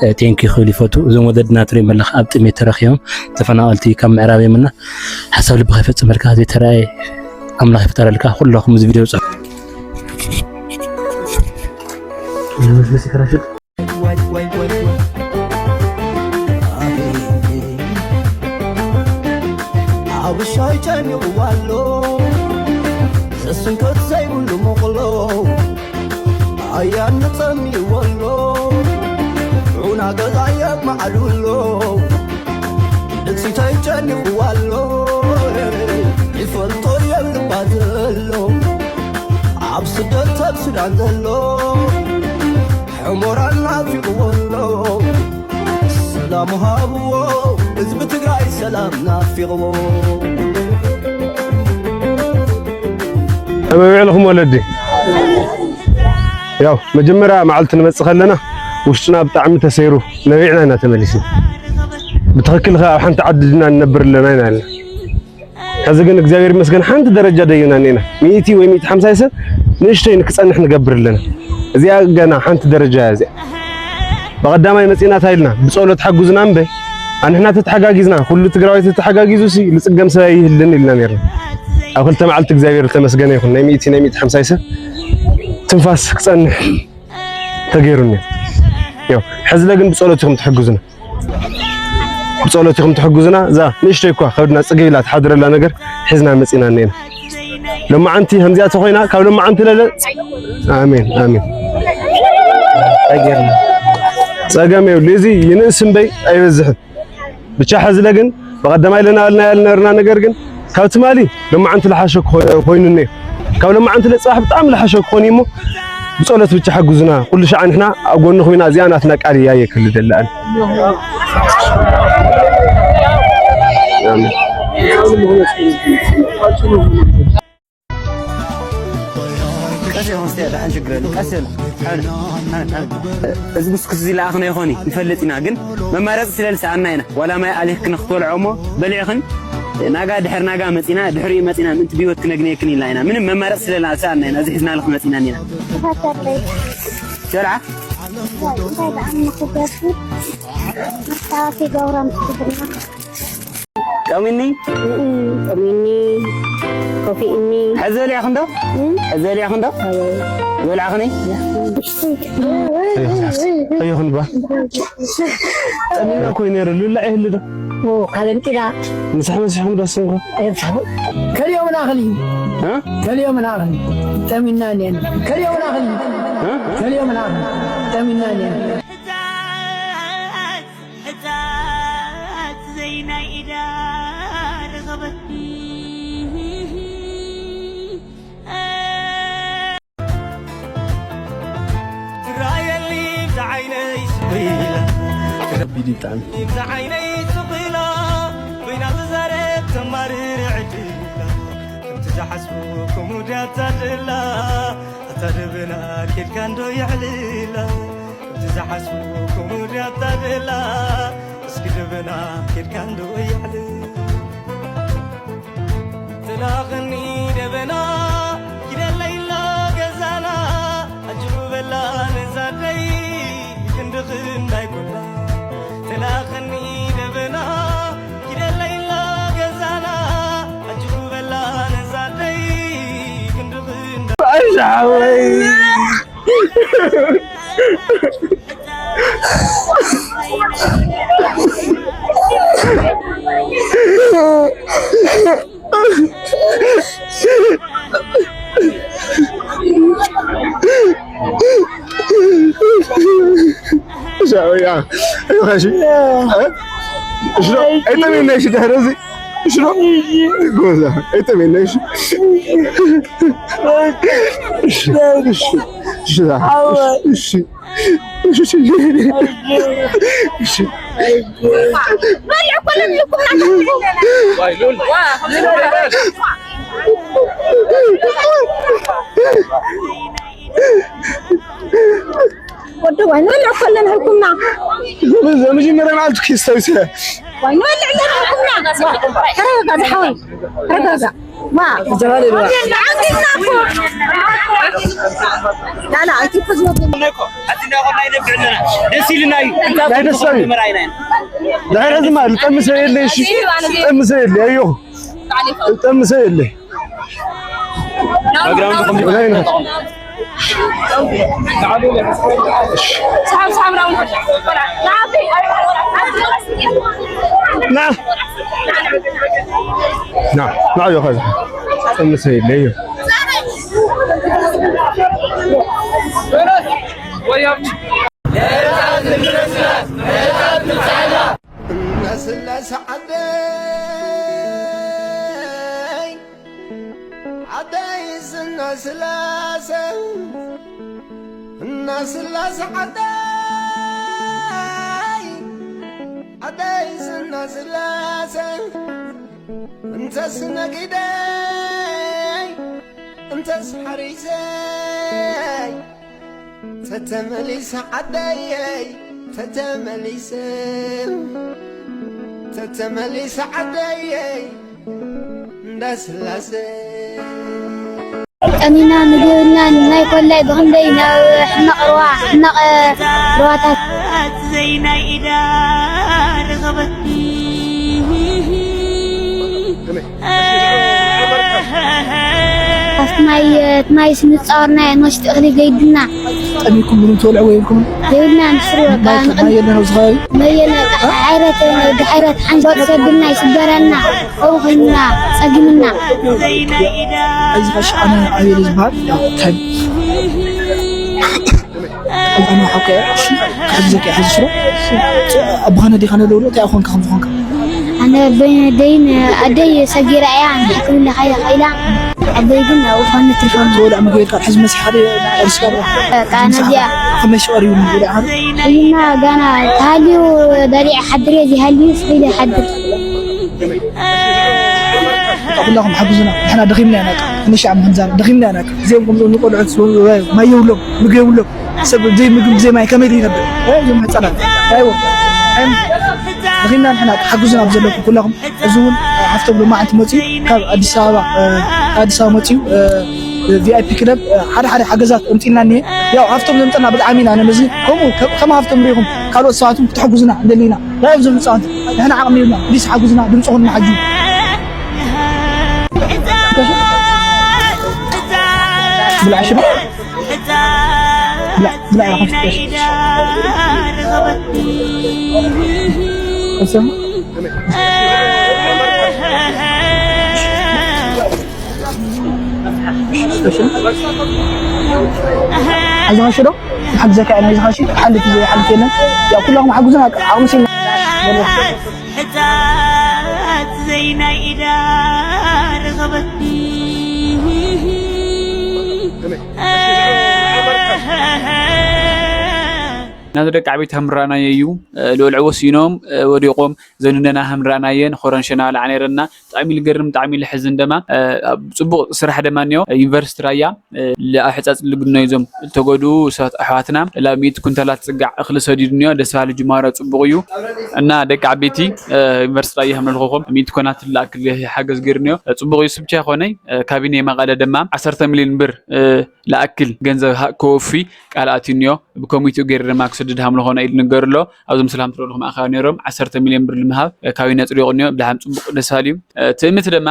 እ፣ ቴንኪ ክብል ይፈቱ። እዞም ወለድና ትሪኦም ኣለኻ ኣብ ጥሜት ተረኺቦም፣ ተፈናቐልቲ ካብ ምዕራብ እዮም እና፣ ሓሳብ ልብኻ ይፈጽመልካ። ዘይተራእየ ኣምላኽ ይፍጠረልካ። ኩለኹም እዚ ቪድዮ ጽሑ። መስመስ ይከራሽጥ። ዋይ፣ ዋይ፣ ዋይ፣ ዋይ። ኣበሻይ ጨኒቕዋ ኣሎ፣ ዝስንከት ዘይብሉ መቕሎ። ኣያን ጸሚእዎ ኣሎ፣ ዑና ገዛ የማዕሉ ኣሎ። ደሲታይ ጨኒቕዋ ኣሎ፣ ይፈልጦ የልባ ዘሎ። ኣብ ስደት ኣብ ሱዳን ዘሎ፣ ሕሞራ ናፊቕዎ ኣሎ። ሰላም ሃብዎ፣ ህዝቢ ትግራይ ሰላም ናፊቕዎ። ከመይ ውዕልኹም ወለዲ? ያው መጀመርያ መዓልቲ ንመጽእ ከለና ውሽጥና ብጣዕሚ ተሰይሩ ነቢዕና ኢና ተመሊስና። ብትኽክል ከ ኣብ ሓንቲ ዓዲ ድና ንነብር ኣለና ኢና ኢልና። ሕዚ ግን እግዚኣብሔር ይመስገን ሓንቲ ደረጃ ደይብና እኒና። ሚእቲ ወይ ሚእቲ ሓምሳ ሰብ ንእሽተይ ንክጸንሕ ንገብር ኣለና። እዚኣ ገና ሓንቲ ደረጃ እያ እዚኣ። ብቐዳማይ መጺእና እንታይ ኢልና? ብጸሎት ሓጉዝና እምበ፣ ኣንሕና ተተሓጋጊዝና፣ ኩሉ ትግራዋይ ተተሓጋጊዙ ሲ ልጽገም ሰብ ኣይህልን ኢልና ነርና። ኣብ ክልተ መዓልቲ እግዚኣብሔር ዝተመስገነ ይኹን። ናይ ሚእቲ፣ ናይ ሚእቲ ሓምሳ ሰብ ትንፋስ ክጸንሕ ተገይሩኒ። ያው፣ ሕዚ ለ ግን ብጸሎት ኢኹም ትሕግዙና። ብጸሎት ኢኹም ትሕግዙና። እዛ ንእሽተይ እኳ ከብድና ጽግብ ኢላ ትሓድረላ ነገር ሒዝና መጺና እኒና። ሎማዓንቲ ከምዚኣ ተኾይና፣ ካብ ሎማዓንቲ ለለ፣ ኣሜን፣ ኣሜን። ጸገም የብሉ። እዚ ይንእስ እምበይ ኣይበዝሕን። ብቻ ሕዚ ለ ግን ብቐደማይ ለና ያልና ያልነርና ነገር ግን ካብ ትማሊ ሎማዓንቲ ልሓሸ ክኾ-፣ ኮይኑ እኒኦ። ካብ ሎማዓንቲ ለጽባሕ ብጣዕሚ ልሓሸ ክኾን እዩ እሞ ብጸሎት ብቻ ሓግዙና። ኩሉ ሻዕ ንሕና ኣብ ጎንኹም ኢና። እዚኣ ናትና ቃል እያ የክልደላ ኣነ። ኣሜን። ቀስ ኢኹም እስቲ፣ ደሓን ችግር የለን። ቀስ ኢሉ። ሓን፣ ሓን፣ ሓን። እዚ ብስኩት እዚ ለኣኽና ይኾን እዩ፣ ንፈልጥ ኢና፣ ግን መማረፂ ስለ ዝሰኣና ኢና። ዋላ ማይ ኣሊኽክን ክትበልዖ እሞ በሊዕኽን፣ ናጋ ድሕር ናጋ መፂና፣ ድሕሪኡ መፂና ምእንቲ ብህይወት ክነግንየክን ኢልና ኢና። ምንም መማረፂ ስለ ዝሰኣና ኢና፣ እዚ ሒዝናልኽ መፂና እኒና። ተፈተለይ። ሸልዓ? እንታይ ደኣ ንኽገብር? መጻወቲ ገብሮም ትግርኛ። ጠሚኒ? እም፣ ጠሚኒ፣ ከፊእኒ። ሕዚ በሊዕኽን ዶ? እም? ሕዚ በሊዕኽን ዶ? ኣዎ። በላዕኽኒ? ኣይኹን ባ። ጠሚና እኮ እዩ ነይሩ። ልብላዕ ይህሉ ዶ? ኦ፣ ካለምጢና። ምሳሕ መሲሕኩም ዶ ኣስምኳ? ኣይብሳኹ። ከልዮምና ኣኽሊ። እ? ከልዮምና ኣኽሊ። ጠሚና እኒአና። ከልዮምና ኣኽሊ። እ? ከልዮምና ኣኽሊ። ጠሚና እኒአና። ሕታት ዘይናይ ኢዳ ረኸበት። ትረኣየኒ ብዓይነይ ስቕ ኢላ፣ ከቢድ እዩ ብጣዕሚ። ብዓይነይ ስቕ ኢላ፣ ኮይና ትዛረብ ተማርር ዕድላ። ከምቲ ዝሓስቡ ከምኡ ድያ ታደላ፣ ኣታ ደበና ኬድካ እንዶ የዕልላ። ከምቲ ዝሓስቡ ከምኡ ድያ ታደላ፣ እስኪ ደበና ኬድካ እንዶ የዕልላ። ተላኸኒ ደበና፣ ኪደለይ ኣሎ ገዛና፣ ኣጅቡ በላ ነዛ ኣደይ፣ ክንድኺ እንዳይኮና። ተላኸኒ ደበና፣ ኪደለይ ኣሎ ገዛና፣ ኣጅቡ በላ ነዛ ኣደይ፣ ክንድኺ እንዳ- ኣይሻ ሓወይ። ሻውያ፣ እሺ፣ እ? እሺ፣ ኣይተመነሽ ድሕሪ እዚ። እሺ፣ ጎዛ፣ ኣይተመነሽ። እሺ፣ እሺ፣ እሺ፣ እሺ። እሺ፣ እሺ። እሺ። በልዕ እኮ ለምልኩም ናቸው። ወዲ ዋይ ንበልዕ እኮ ኣለና ኢልኩምና። ጎበዝ፣ መጀመርያ መዓልቲ ኪስ ተውሲኸ። ዋይ ንበልዕ ኣለና ኢልኩምና። ተረጋጋ ዝሓወይ፣ ተረጋጋ። ዋ፣ ጀባል ይልዋ። ዓንጊልና እኮ። ላላ፣ ኣይትኩ ዝወጡ። ደስ ኢልና እዩ። ናይ ደስታ እዩ። ድሕሪ ሕዚ ድማ ልጠምሰ የለ፣ እሺ? ልጠምሰ የለ፣ ኣዮ። ልጠምሰ የለ። ና ና ና ዮ ኸዛ ጥምሰ የለ እዩ። እናስላሰ ዓደይ ዓደይ እናስላሰ እናስላሰ ዓደይ ዓደይ እናስላሰ እንተስ ነጊደይ እንተስ ሓሪሰይ ተተመሊሰ ዓደየይ ተተመሊሰ ተተመሊሰ ዓደየይ እንዳስላሰ ቀኒና ምግብና ናይ ኮላይ ብኽንደይ ናብ ሕመቕ ርዋ ሕመቕ ርዋታት ዘይናይ ኢዳ ረኸበትኒ ኣብቲ ማይ እቲ ማይ ስንፃወርና ንወስድ እኽሊ ገይድና ጠሚኩም ምንም ትበልዕዎ የብልኩም የብልና ንስሪ በቃ ማይ የለን ኣብዚ ከባቢ መየለ ሓይረት ሓይረት ሓንቲ ወጥ ሰብልና ይስበረና ከምኡ ኮይንና ፀጊምና እዚ ኸሽ ኣነ ኣየለ ዝበሃል እንታይ ኣነ ሓቀ ክሕግዘካ ሕዚ ሽሮ ኣቦኻነ ዲኻ ነለውሎ እንታይ ኣኾንካ ከም ዝኾንካ ኣነ በይነደይን ኣደይ ሰጊራ እያ ንሕክምና ከይዳ ከይላ ኣደይ ግን ኣብኡ ኾነ ትርፎም ትበልዕ ምግቢ የልካ ሕዚ መሲ ሓደ ርስ ጋር በቃ ነዚኣ ከመይ ሽቐር እዩ ንብልዕ ሓደ እና ጋና ተሃልዩ በሊዕ ሓድር እየ ዘይሃልዩ ስሒሉ ሓድር ኩላኹም ሓግዙና ንሕና ደኺምና ኢና ንሻዕ ምህንዛር ደኺምና ኢና እዚኦም ከምዞም ንቆልዑት ማይ የብሎም ምግቢ የብሎም ሰብ ብዘይ ምግቢ ብዘይ ማይ ከመይ ይነብር እዞም ህፃናት ኣይዎ ደኺምና ንሕና ሓግዙና ብዘለኩም ኩላኹም እዚ እውን ሃፍቶም ሎማዓንቲ መፅኡ ካብ ኣዲስ ኣበባ ኣዲስ ኣበባ መፅኡ ቪኣይፒ ክለብ ሓደ ሓደ ሓገዛት ኣምፂልና እኒሀ ያው ሃፍቶም ዘምፀና ብጣዕሚ ኢና ነመስግን ከምኡ ከም ሃፍቶም ሪኢኹም ካልኦት ሰባትም ክትሕጉዝና እንደሊና لا يلزم الصمت نحن عقل يوم بس حقوزنا بنصغر نحجي بلا عشرة لا لا يا أخي اسمع እዛ ኸሽ ዶ ሓግዘካ እያ ናይዚ ኸሽ ሓልፍ እየ ሓልፍ የለን ያ ኩላኹም ሓጉዝና ዓቕሚ ሲና ሕታት ዘይናይ ኢዳ ረኸበትኒ ናቱ ደቂ ዓበይቲ ከም ራእናዮ እዩ ልኦልዕዎ ስኢኖም ወዲቖም ዘንደና ከም ራእናየን ኾረንሸና ለዓ ነይረና ብጣዕሚ ልገርም ብጣዕሚ ልሕዝን ደማ ኣብ ፅቡቕ ስራሕ ደማ እኒኦ ዩኒቨርሲቲ ራያ ኣብ ሕፃፅ ልግኖ እዞም ልተጎድኡ ሰባት ኣሕዋትና ላብ ሚእቲ ኩንታላት ፅጋዕ እኽሊ ሰዲዱ እኒኦ ደስ በሃሊ ጅማሮ ፅቡቕ እዩ እና ደቂ ዓበይቲ ዩኒቨርሲቲ ራያ ከም ነልኹኹም ሚእቲ ኮናት ልኣክል ሓገዝ ገይሩ እኒኦ ፅቡቕ እዩ ስብቻ ይኾነይ ካቢኔ መቐለ ደማ ዓሰርተ ሚሊዮን ብር ልኣክል ገንዘብ ከወፊ ቃል ኣትዩ እኒኦ ብኮሚቴኡ ገይሩ ድማ ክስድድ ሃምልኾነ ኢሉ ንገር ኣሎ ኣብዚ ምስላም ትረድኹም ኣኻብ ነይሮም ዓሰርተ ሚልዮን ብር ልምሃብ ካቢነ ኣፅዲቑ እኒኦ ብድሓም ፅቡቕ ደስ በሃሊ እዩ ትእምት ድማ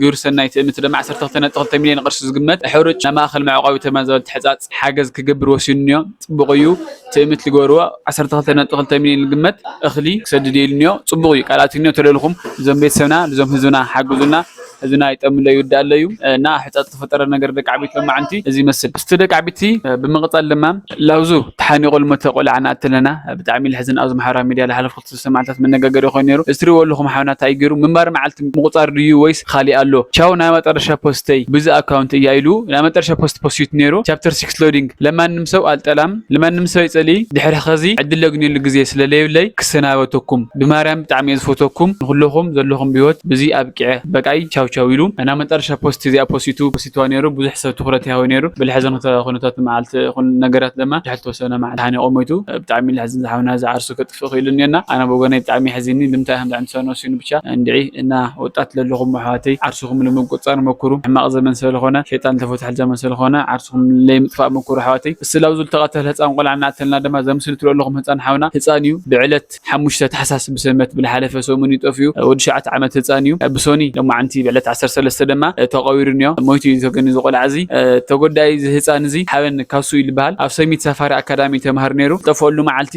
ግብሪ ሰናይ ትእምት ድማ ዓሰርተ ክልተ ነጥቢ ክልተ ሚልዮን ቅርሺ ዝግመት ሕሩጭ ናብ ማእኸል መዕቆቢ ተመዛበልቲ ሕፃፅ ሓገዝ ክገብር ወሲኑ እኒኦ ፅቡቕ እዩ ትእምት ልገበርዎ ዓሰርተ ክልተ ነጥቢ ክልተ ሚልዮን ዝግመት እኽሊ ክሰድድ ኢሉ እኒኦ ፅቡቕ እዩ ቃል ኣትዩ እኒኦ ተደልኹም እዞም ቤተሰብና እዞም ህዝብና ሓግዙና ህዝብና ይጠምለ ይውዳእ ኣለዩ እና ሕፃፅ ዝተፈጠረ ነገር ደቂ ዓበይቲ ሎማዓንቲ እዚ ይመስል እስቲ ደቂ ዓበይቲ ብምቕፃል ድማ ላብዙ ተሓኒቑ ልሞተ ቆልዓ ንኣትለና ብጣዕሚ ልሕዝን ኣብዚ ማሕበራዊ ሚድያ ልሓለፉ ክልተ ሰለስተ መዓልታት መነጋገሪ ኮይኑ ነይሩ እዚ ትሪእዎ ኣለኹም ሓውና እንታይ ገይሩ ምንባር መዓልቲ ምቑፃር ድዩ ወይስ ካሊእ ኣሎ ቻው ናይ መጠረሻ ፖስተይ ብዚ ኣካውንት እያ ኢሉ ናይ መጠረሻ ፖስት ፖስት ነይሩ ቻፕተር ሲክስ ሎዲንግ ለማንም ሰው ኣልጠላም ለማንም ሰው ይፀሊ ድሕሪ ኸዚ ዕድል ለግንየሉ ግዜ ስለ ለየብለይ ክሰናበተኩም ብማርያም ብጣዕሚ እየ ዝፈተኩም ንኩለኹም ዘለኹም ብሂወት ብዚ ኣብቂዐ በቃይ ቻው ቻው ኢሉ ናይ መጠረሻ ፖስት እዚኣ ፖስቱ ፖስቲትዋ ነይሩ ብዙሕ ሰብ ትኩረት ይሃቦ ነይሩ ብልሕዘን ኩነታት መዓልቲ ይኹን ነገራት ድማ ድሕሪ ተወሰነ መዓልቲ ሓኒቆ ሞይቱ ብጣዕሚ ልሕዝን ዝሓውና እዚ ዓርሱ ከጥፍእ ክኢሉ እኒኦና ኣነ ብወገነይ ብጣዕሚ የሕዚኒ ልምታይ ከም ዝዕንሰኖ ሲኑ ብቻ እንድዒ እና ወጣት ለለኹም ኣሕዋተይ ዓርስኹም ንምቁፃር መኩሩ ሕማቕ ዘመን ስለዝኾነ ሸይጣን ዝተፈትሐል ዘመን ስለዝኾነ ዓርስኹም ለይምጥፋእ መኩሩ ኣሕዋተይ እስቲ ላብዙ ዝተቐተለ ህፃን ቆልዓ እናእተልና ድማ ዘምስሊ ትሪኦ ኣለኹም ህፃን ሓውና ህፃን እዩ ብዕለት ሓሙሽተ ታሕሳስ ብሰንበት ብልሓለፈ ሰሙን እዩ ጠፊኡ ወዲ ሸውዓተ ዓመት ህፃን እዩ ብሶኒ ሎማዓንቲ ዕለት ዓሰርተ ሰለስተ ድማ ተቐቢሩ እኒኦ። ሞይቱ እዩ ተገኒ ዝቆልዓ እዚ ተጎዳኢ እዚ ህፃን እዚ ሓበን ካሱ ይልበሃል። ኣብ ሰሚት ሳፋሪ ኣካዳሚ ተምሃር ነይሩ። ጠፍኦሉ መዓልቲ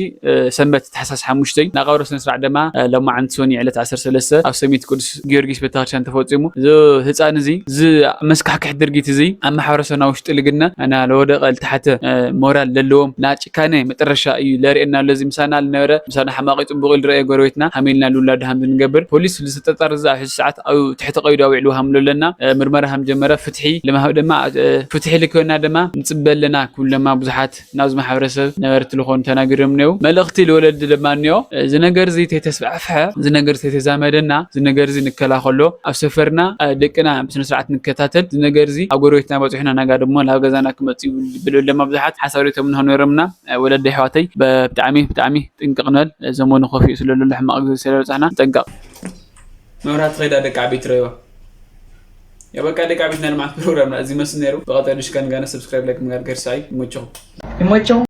ሰንበት ታሕሳስ ሓሙሽተ። ናቐብሮ ስነስርዓት ድማ ሎማዓንቲ ሶኒ ዕለት ዓሰርተ ሰለስተ ኣብ ሰሚት ቅዱስ ጊዮርጊስ ቤተክርስትያን ተፈፂሙ። እዚ ህፃን እዚ እዚ መስካሕክሕ ድርጊት እዚ ኣብ ማሕበረሰብና ውሽጢ ልግነ እና ለወደቀ ልተሓተ ሞራል ለለዎም ናጭካነ መጠረሻ እዩ ለርእየና ኣሎ። እዚ ምሳና ልነበረ ምሳና ሓማቂ ፅቡቅ ኢሉ ረእየ ጎረቤትና ሃሚልና ልውላዱ ሃም ዝንገብር ፖሊስ ዝተጠርጠረ እዚ ኣብ ሕዚ ሰዓት ኣብ ትሕቲ ቀይዱ ኣውዕልዎ ሃምሎ ኣለና። ምርመራ ሃም ጀመረ ፍትሒ ልማሃብ ድማ ፍትሒ ልክበና ድማ ንፅበ ኣለና ክብሉ ለማ ብዙሓት ናብዚ ማሕበረሰብ ነበርቲ ልኾኑ ተናጊሮም እኒው። መልእኽቲ ልወለዲ ድማ እኒኦ። እዚ ነገር እዚ ተተስፋሕፍሐ እዚ ነገር ተተዛመደና እዚ ነገር እዚ ንከላኸሎ ኣብ ሰፈርና ደቅና ብስነስርዓት ንከታተል እዚ ነገር እዚ ኣብ ጎረቤትና በፂሑና ናጋ ድማ ናብ ገዛና ክመፅ ይብል ብልብል ድማ ብዙሓት ሓሳብ ሪቶም ንሆ ነሮምና። ወለዲ ኣሕዋተይ ብጣዕሚ ብጣዕሚ ጥንቅቕ ንበል። ዘመኑ ከፊኡ ስለለሎ ሕማቕ ግዜ ስለበፃሕና ንጠንቀቕ። መብራት ኸይዳ ደቂ ዓበይቲ ረይዋ። ያ በቃ ደቂ ዓበይቲ ናይ ልምዓት ፕሮግራምና እዚ መስል ነይሩ። ብቐጣይ ድሽካ ንጋነ ሰብስክራይብ ላይክ ምግባር ገርሳይ ይመችኹም። ይመችኹም።